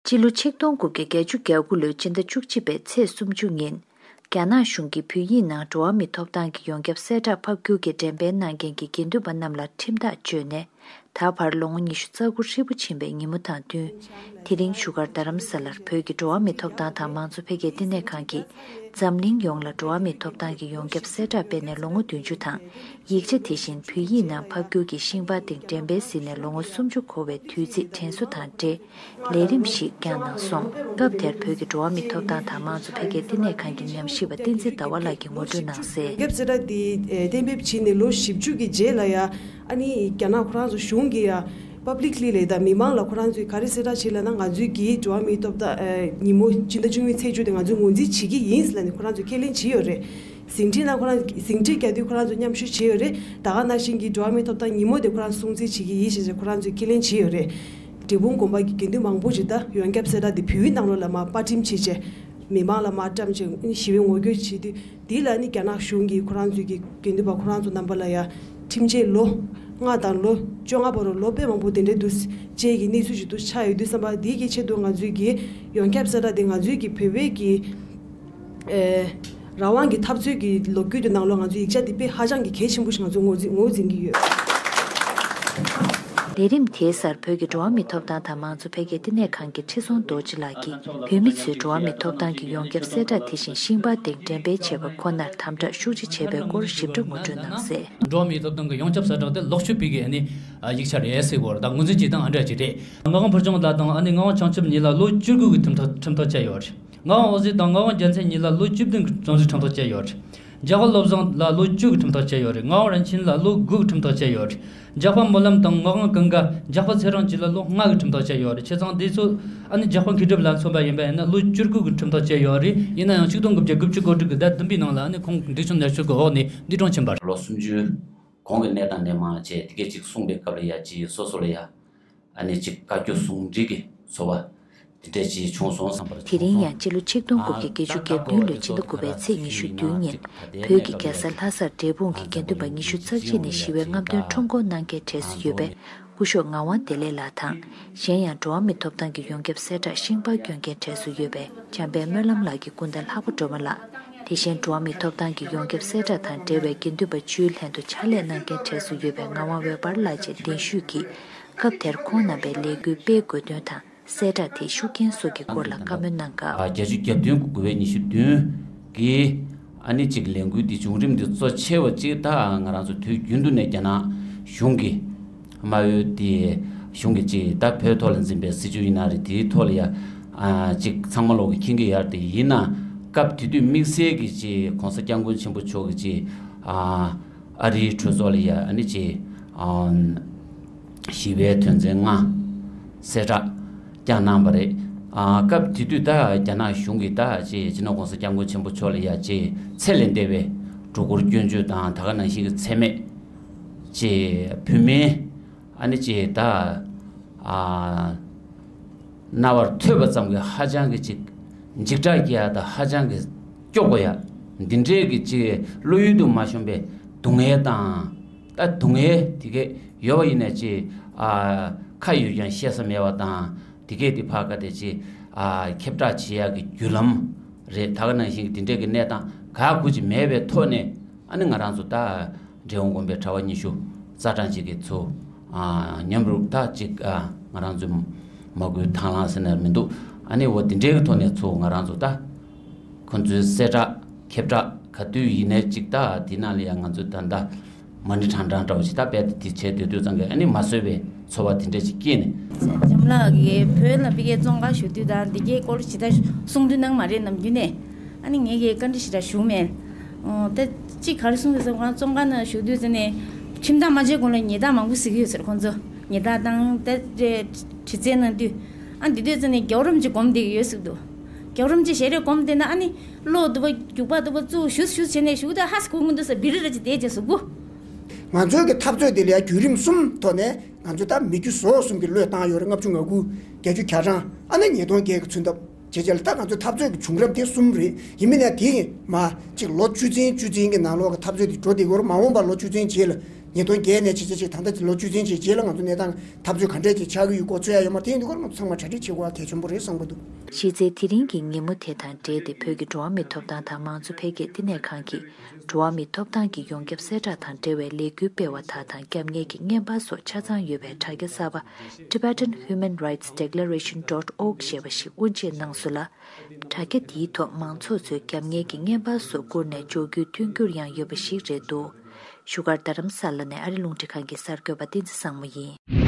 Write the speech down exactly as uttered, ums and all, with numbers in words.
སྤྱི་ལོ་ཆིག་སྟོང་དགུ་བརྒྱ་བརྒྱད་ཅུ་གྱ་དགུ་ལོའི་སྤྱི་ཟླ་བཅུ་གཅིག་པའི་ཚེས་སུམ་ཅུ་ཉིན། རྒྱ་ནག་གཞུང་གིས་བོད་ཡིག་ནང་འགྲོ་བ་མིའི་ཐོབ་ཐང་གི་ཡོངས་ཁྱབ་གསལ་བསྒྲགས་ཕབ་སྒྱུར་གྱི་འགྲེམས་སྤེལ་གནང་མཁན་གྱི་དགེ་འདུན་པ་རྣམས་ལ་ཁྲིམས་ཐག་གཅོད་ནས། ད་བར་ལོ་ངོ་ཉི་ཤུ་རྩ་དགུ་ཧྲིལ་པོ་ཕྱིན་པའི་ཉིན་མོ་དང་བསྟུན། དེ་རིང་བཞུགས་སྒར་རྡ་རམ་ས་ལར་བོད་ཀྱི་འགྲོ་བ་མིའི་ཐོབ་ཐང་དང་མང་གཙོ་འཕེལ་རྒྱས་བསྟི་གནས་ཁང་གིས། འཛམ་གླིང་ཡོངས་ལ་འགྲོ་བ་མིའི་ཐོབ་ཐང་གི་ཡོངས་ཁྱབ་གསལ་བསྒྲགས་སྤེལ་ནས་ལོ་ངོ་བདུན་ཅུ་དང་། ཡིག་ཆ་དེ་བཞིན་བོད་ཡིག་ནང་ཕབ་སྒྱུར་གྱིས་ཤིང་པར་སྟེང་འགྲེམས་སྤེལ་ཟིན་ནས་ལོ་ངོ་སུམ་ཅུ་འཁོར་བའི་དུས་ཚིགས་དྲན་གསོ་དང་འབྲེལ། ལས་རིམ་ཞིག་བསྐྱངས་གནང་སོང་། སྐབས་དེར་བོད་ཀྱི་འགྲོ་བ་མིའི་ཐོབ་ཐང་དང་མང་གཙོ་འཕེལ་རྒྱས་བསྟི་གནས་ཁང་གི་ཉམས་ཞིབ་པ་བསྟན་འཛིན་ཟླ་བ་ལགས་ཀྱིས་ངོ་སྤྲོད་གནང་གསལ། ཡོངས་ཁྱབ་གསལ་བསྒྲགས་འདི་གཏན་འབེབས་བྱས་ནས་ལོ་བཞི་བཅུ་གི་རྗེས་ལ་ཡ། ཨ་ནི་རྒྱ་ནག་ཁོ་རང་ཚོ་གཞུང་གིས་ཡ། པབ་ལིག་ལི་ལས་ད་མི་མང་ལ་ཁོ་རང་ཚོས་ག་རེ་གསལ་བསྒྲགས་བྱས་ལབ་ན། ང་ཚོའི་གི་འགྲོ་བ་མིའི་ཐོབ་ཐང་ཉིན་མོ་སྤྱི་ཟླ་བཅུ་གཉིས་པའི་ཚེས་བཅུ་དེ་ང་ཚོས་ངོས་འཛིན་བྱེད་ཀྱི་ཡིན་ལབ་ནས་ཁོ་རང་ཚོས་ཁས་ལེན་བྱས་ཡོད་རེད། ཟིང་བྲིས་ནང་ཁོ་རང་ཟིང་བྲིས་རྒྱག་དུས་ཁོ་རང་ཚོ་མཉམ་ཞུགས་བྱས་ཡོད་རེད། ད་ག་ནང་བཞིན་གྱི་འགྲོ་བ་མིའི་ཐོབ་ཐང་ཉིན་མོ་དེ་ཁོ་རང་སྲུང་བརྩི་བྱེད་ཀྱི་ཡིན་ཞེས་ཁོ་རང་ཚོས་ཁས་ལེན་བྱས་ཡོད་རེད། འབྲས་སྤུངས་དགོན་པ་གི་དགེ་འདུན་མང་པོ་ཞིག་ད་ཡོངས་ཁྱབ་གསལ་བསྒྲགས་དེ་བོད་ཡིག་ནང་ལོགས་ལ་མར་པར་སྐྲུན་བྱས་བྱས། མི་མང་ལ་མར་བཀྲམ་བྱས་ཞི་བའི་ངོ་རྒོལ་བྱེད་དུས། འདི་ལ་ནི་རྒྱ་ནག་གཞུང་གིས་ཁོ་རང་ཚོའི་གི་དགེ་འདུན་པ་ཁོ་རང་ཚོ་རྣམ་པ་ལ་ཡ་ཁྲིམས་ཆད་ལོ་ལྔ་དང་ལོ་བཅོ་ལྔ་བར་དུ་ལོ་དཔེ་མང་པོ་དེ་འདྲའི་འདུག་ཅེས་ཀྱི་གནས་ཚུལ་ཞིག་ཏུ་ཆགས་ཡོད་དུས་ཙམ་པ། འདི་གི་ཆེད་དུ་ང་ཚོའི་གི་ཡོངས་ཁྱབ་གསལ་བསྒྲགས་དེ་ང་ཚོའི་གི་བོད་པའི་གི་ཨེ་རང་དབང་གི་འཐབ་རྩོད་ཀྱི་ལོ་རྒྱུས་དེ་ནང་ལོགས་ང་ཚོའི་ཡིག་ཆ་འདི་དཔེ་ཧ་ཅང་གི་གལ་ཆེན་པོ་ཞིག་ང་ཚོ་ངོས་འཛིན་ངོས་འཛིན་གྱི་ཡོད། ལས་རིམ་དེའི་སར་བོད་ཀྱི་འགྲོ་བ་མིའི་ཐོབ་ཐང་དང་མང་གཙོ་འཕེལ་རྒྱས་བསྟི་གནས་ཁང་གི་ཁྲི་སྲོང་རྡོ་རྗེ་ལགས་ཀྱིས་བོད་མི་ཚོས་འགྲོ་བ་མིའི་ཐོབ་ཐང་གི་ཡོངས་ཁྱབ་གསལ་བསྒྲགས་དེ་བཞིན་ཤིང་པར་སྟེང་འགྲེམས་སྤེལ་བྱས་པ་ཁོ་ནར་དམ་དྲག་ཤུགས་ཆེ་བྱས་པའི་སྐོར་ཞིབ་ཕྲ་ངོ་སྤྲོད་གནང་གསལ། འགྲོ་བ་མིའི་ཐོབ་ཐང་གི་ཡོངས་ཁྱབ་གསལ་བསྒྲགས་དེ་ལོག་སྤྱོད་པའི་གི་ཨ་ནི་ཡིག་ཆ་རེད་ཟེར་གོ་ར། ད་ངོས་འཛིན་བྱེད་སྟངས་ཨ་འདྲ་ཅིག་རེད། ངག་དབང་ཕུར་བྱུང་ལགས་དང་ཨ་ནི་ངག་དབང་བྱང་ཆུབ་གཉིས་ལ་ལོ་བཅུ་དགུ་གི་ཁྲིམས་ཐག་ཁྲིམས་ཐག་བཅད་ཡོད་རེད། ངག་དབང་འོད་ཟེར་དང་ངག་དབང་རྒྱལ་མཚན་གཉིས་ལ་ལོ་བཅུ་བདུན་གྱི་བཙོན་འཇུག་ཁྲིམས་ཐག་བཅད་ཡོད་རེད། འཇམ་དཔལ་བློ་བཟང་ལ་ལོ་བཅུ་གི་ཁྲིམས་ཐག་བཅད་ཡོད་རེད། ངག་དབང་རིན་ཆེན་ལ་ལོ་དགུ་གི་ཁྲིམས་ཐག་བཅད་ཡོད་རེད། འཇམ་དཔལ་སྨོན་ལམ་དང་ངག་དབང་ཀུན་དགའ། འཇམ་དཔལ་ཚེ་རིང་བཅས་ལ་ལོ་ལྔ་གི་ཁྲིམས་ཐག་བཅད་ཡོད་རེད། བྱས་ཙང་འདི་ཚོ་ཨ་ནི་འཇམ་དཔལ་མཁས་གྲུབ་ལ་མཚོན་པ་ཡིན་པ་ཡིན་ན་ལོ་བཅུ་དགུ་གི་ཁྲིམས་ཐག་བཅད་ཡོད་རེད། ཡིན་ན་ཡང་ཆིག་སྟོང་དགུ་བརྒྱ་དགུ་བཅུ་གོ་དྲུག་གི་ཟླ་བདུན་པའི་ནང་ལ་ཨ་ནི་ཁོང་འདས་གྲོངས་ནས་ཆོག་གི་འོག་ནས་འདས་གྲོངས་ཕྱིན་པ་རེད། ལོ་སུམ་ཅུ་གོང་གི་གནས་སྟངས་ནས་མར་བྱས་དེ་གས་ཅིག་གསུངས་པའི་སྐབས་ལ་ཡ་ཅིག་སོ་སོ་ལ་ཡ། ཨ་ནི་གཅིག་བཀའ་བཀྱོན་ཟུང་འབྲེལ་གྱི་ཚོར་བ་དེ་འདྲ་ཅིག་བྱུང་སོང་བསམ་པ་རེད། དེ་རིང་ཡང་སྤྱི་ལོ་ཆིག་སྟོང་དགུ་བརྒྱ་བརྒྱད་ཅུ་གྱ་བདུན་ལོའི་ཕྱི་ཟླ་དགུ་པའི་ཚེས་ཉི་ཤུ་བདུན་ཉིན་བོད་ཀྱི་རྒྱལ་ས་ལྷ་སར་འབྲས་སྤུངས་ཀྱི་དགེ་འདུན་པ་ཉི་ཤུ་རྩ་གཅིག་ནས་ཞི་བའི་རྔམ་སྟོན་ཁྲོམ་སྐོར་གནང་མཁན་གྲས་སུ་ཡོད་པའི་སྐུ་ཞབས་ངག་དབང་བདེ་ལེགས་ལགས་དང་། གཞན་ཡང་འགྲོ་བ་མིའི་ཐོབ་ཐང་གི་ཡོངས་ཁྱབ་གསལ་བསྒྲགས་ཤིང་པར་སྐྱོན་མཁན་གྲས་སུ་ཡོད་པའི་བྱམས་པའི་སྨོན་ལམ་ལགས་ཀྱི་སྐུ་ཟླ་ལྷག་པ་སྒྲོལ་མ་ལགས། དེ་བཞིན་འགྲོ་བ་མིའི་ཐོབ་ཐང་གི་ཡོངས་ཁྱབ་གསལ་བསྒྲགས་དང་འབྲེལ་བའི་དགེ་འདུན་པ་བཅུའི་ལྷན་དུ་ཕྱག་ལས་གནང་མཁན་གྲས་སུ་ཡོད་པའི་ངག་དབང་འོད་འབར་ལགས་བཅས་གདན་ཞུས་ཀྱིས། སྐབས་དེར་ཁོང་རྣམ་པའི་ལས་འགུལ་སྤེལ་དགོས་དོན་དང་། གསལ་བསྒྲགས་དེའི་ཤུགས་རྐྱེན་སོགས་ཀྱི་སྐོར་ལ་བཀའ་མོལ་གནང་སྐབས། བརྒྱད་ཅུ་གྱ་བདུན་དགུ་བའི་ཉི་ཤུ་བདུན་གྱི་ཨ་ནི་གཅིག་ལས་འགུལ་འདི་བྱུང་རིམ་འདི་གཙོ་ཆེ་བ་གཅིག་ད་ང་རང་ཚོ་དུས་རྒྱུན་དུ་ནས་རྒྱ་ནག་གཞུང་གི་དམར་འོས་དེ་གཞུང་གི་གཅིག་ད་བོད་ཐོག་ལ་འཛིན་པའི་སྲིད་བྱུས་ཡིན་ན་རེད། དེའི་ཐོག་ལ་ཡ་ཨ་གཅིག་ཚང་མ་ལོག་གི་མཁྱེན་གྱི་ཡོད་རེད། དེ་ཡིན་ན་སྐབས་དེ་དུས་དམིགས་བསལ་གྱི་གཅིག་༸གོང་ས་༸སྐྱབས་མགོན་ཆེན་པོ་མཆོག་གི་གཅིག་ཨ། ཨ་རིའི་གྲོས་ཚོགས་ལ་ཡ་ཨ་ནི་ཅིག་ཨ་ཞི་བའི་དོན་ཚན་ལྔ་གསལ་བསྒྲགས་བསྐྱངས་གནང་བ་རེད། ཨ་སྐབས་དེ་དུས་ད་རྒྱ་ནག་གཞུང་གིས་ད་ཅིག་སྤྱི་ནོར་༸གོང་ས་༸སྐྱབས་མགོན་ཆེན་པོ་མཆོག་ལ་ཡ་ཅིག་ཚད་ལས་འདས་པའི་སྒྲོ་སྐུར་སྐྱོན་བརྗོད་དང་། ད་ག་ནང་བཞིན་གྱི་མཚན་སྨད་ཅིག་ཕུལ་མིན། ཨ་ནི་ཅིག་ད་ཨ་རྣ་བར་ཐོས་པ་ཙམ་གྱིས་ཧ་ཅང་གི་ཅིག་འཇིགས་སྐྲག་སྐྱེ་ཡ་དང་། ཧ་ཅང་གི་སྐྱོ་དགོས་ཡ། འདི་འདྲའི་གི་ཅིག་བློ་ཡུལ་དུ་མ་ཤོང་པའི་སྡུག་བསྔལ་དང་། ད་སྡུག་བསྔལ་དེ་གས་ཡོད་པ་ཡིན་ནའི་ཅིག་ཨ་ཁ་ཡོད་ཀྱང་བཤད་ས་མེད་པ་དང་། དེ་གས་དེ་ཕར་ཁ་དེ་ཅིག་ཨ་ཁྱབ་བསྒྲགས་བྱེད་ཡ་གི་བརྒྱུད་ལམ་རེད། ད་ག་ནང་བཞིན་གྱི་དེ་འདྲའི་གི་གནས་སྟངས་ག་གུ་ཅིག་མེད་པའི་ཐོག་ནས། ཨ་ནི་ང་རང་ཚོ་ད་འབྲས་སྤུངས་དགོན་པའི་གྲྭ་པ་ཉི་ཤུ་རྩ་གྲངས་ཅིག་གིས་ཚུར་ཨ་མཉམ་རུབ་ད་ཅིག་ཨ་ང་རང་ཚོའི་མ་བསྐུལ་དང་བླངས་ཟེར་ན་མི་འདུག་ཨ་ནི་འོ་དེ་འདྲའི་གི་ཐོག་ནས་ཚུར་ང་རང་ཚོ་ད་ཁོང་ཚོའི་གསལ་བསྒྲགས་ཁྱབ་བསྒྲགས་ག་དུས་ཡིན་ནའི་ཅིག་ད་དེ་ནང་ལ་ཡང་ང་ཚོས་ད་ད་མ་ཎི་བགྲང་བགྲང་འདྲ་བོ་ཞིག་ད་རྦད་དེ་དེ་བྱས་སྡོད་དུས་ཙང་གི་ཨ་ནི་མ་བཟོད་པའི་ཚོར་བ་དེ་འདྲ་ཅིག་སྐྱེས་ནས། འཇམ་ལགས་ཀྱིས་བོད་ལ་ཕ་གིའི་བཙོན་ཁང་བཞུགས་དུས་དང་འདི་གའི་སྐོར་ཇི་ལྟར་གསུང་དོན་གནང་མ་རེད། ནམ་རྒྱུན་ནས་ཨ་ནི་ངས་ཀྱིས་བཀའ་འདྲི་ཞེ་དྲག་ཞུ་མེད། ཨོ་ད་གཅིག་ག་རེ་གསུངས་ཟེར་ན། བཙོན་ཁང་ནང་བཞུགས་དུས་ཙ་ནས་ཁྲིམས་ཐག་མ་བཅད་གོང་ལ་ཉེས་རྡུང་མང་པོ་གཟིགས་ཀྱི་ཡོད་ཟེར། ཁོང་ཚོ་ཉེས་རྡུང་བཏང་ད་དྲི་རྩད་གནང་དུས། ཨ་འདི་དུས་ཙ་ནས་རྒྱལ་བ་རིན་པོ་ཆེ་སྒོམ་བསྡད་ཀྱི་ཡོད་ཟེར་འདུག་རྒྱལ་བ་རིན་པོ་ཆེ་ཞལ་རས་སྒོམ་བསྡད་ན་ཨ་ནི་བློ་སྡུག་པ་རྒྱུག་པ་སྡུག་པ་བཙུགས་བཞུགས་བཞུགས་བྱས་ནས་བཞུགས་ད་ཧ་སི་ཁུག་མི་འདུག་ཟེར་བི་རི་ར་ཅིག་བསྡད་བྱས་གཟུགས་པོ། ང་ཚོའི་གི་འཐབ་རྩོད་དེ་ལ་ཡ་བརྒྱུད་རིམ་གསུམ་ཐོག་ནས་ང་ཚོས་ད་མི་རྒྱུ་ཟོག་གསུམ་གྱི་བློས་བཏང་ཡོད་རེད། ལྔ་བཅུ་ང་དགུ། བརྒྱད་ཅུ་གྱ་གྲངས། ཨ་ནི་ཉིས་སྟོང་བརྒྱད་ཀྱི་ཚུན་ཐབས་བྱས་རྗེས་ལ་ད་ང་ཚོའི་འཐབ་རྩོད་ཀྱི་བྱུང་རབས་དེ་གསུམ་རེད། ཡིན་མིན་ཡང་དེ་ཡིན་མ་གཅིག་ལོ་བཅུ་ཚན་བཅུ་ཚན་གྱི་ནང་ལོགས་ཀྱི་འཐབ་རྩོད་དེ་འགྲོ་བསྡད་ཡོད་རེད། མ་འོངས་པར་ལོ་བཅུ་ཚན་རྗེས་ལ་ ཉིས་སྟོང་བརྒྱད་ནས་བྱས་བྱས་བྱས་ད་ལྟ་ལོ་བཅུ་ཚན་ཅིག་རྗེས་ལ་ང་ཚོ་གནས་སྟངས་འཐབ་རྩོད་ག་འདྲས་ཅིག་ཆགས་ཀྱི་ཡོད་སྐོར་ཚོད་ཡ་ཡོད་མ་རེད། དེ་ཡིན་དུས་ཁོ་རང་ཚོ་ཚང་མ་གྲ་སྒྲིག་བྱེད་དགོས་པ་གལ་ཆེན་པོ་རེད་བསམ་གྱི་འདུག་གཞི་རྩའི་དེ་རིང་གི་ཉིན་མོ་དེ་དང་འབྲེལ་ཏེ་བོད་ཀྱི་འགྲོ་བ་མིའི་ཐོབ་ཐང་དང་མང་གཙོ་འཕེལ་རྒྱས་བསྟི་གནས་ཁང་གིས་འགྲོ་བ་མིའི་ཐོབ་ཐང་གི་ཡོངས་ཁྱབ་གསལ་བསྒྲགས་དང་འབྲེལ་བའི་ལས་འགུལ་སྤེལ་བ་དག་དང་རྒྱབ་གཉེར་གྱི་བརྙན་པར་སོགས་ཆ་ཚང་ཡོད་པའི་དྲ་རྒྱ་གསར་པ་Tibetan Human Rights Declaration dot org ཞེས་པ་ཞིག་དབུ་འབྱེད་གནང་སོང་ལ། དྲ་རྒྱ་འདིའི་ཐོག་མང་ཚོགས་ཚོས་རྒྱབ་གཉེར་གྱི་བརྙན་པར་སོགས་བསྐུར་ནས་འཇོག་རྒྱུའི་མཐུན་འགྱུར་ཡང་ཡོད་པ་ཞིག་རེད་འདུག་བཞུགས་སྒར་རྡ་རམ་ས་ལ་ནས་ཨ་རི་རླུང་འཕྲིན་ཁང་གི་གསར་འགོད་པ་བསྟན་འཛིན་བཟང་མོ་ཡིན།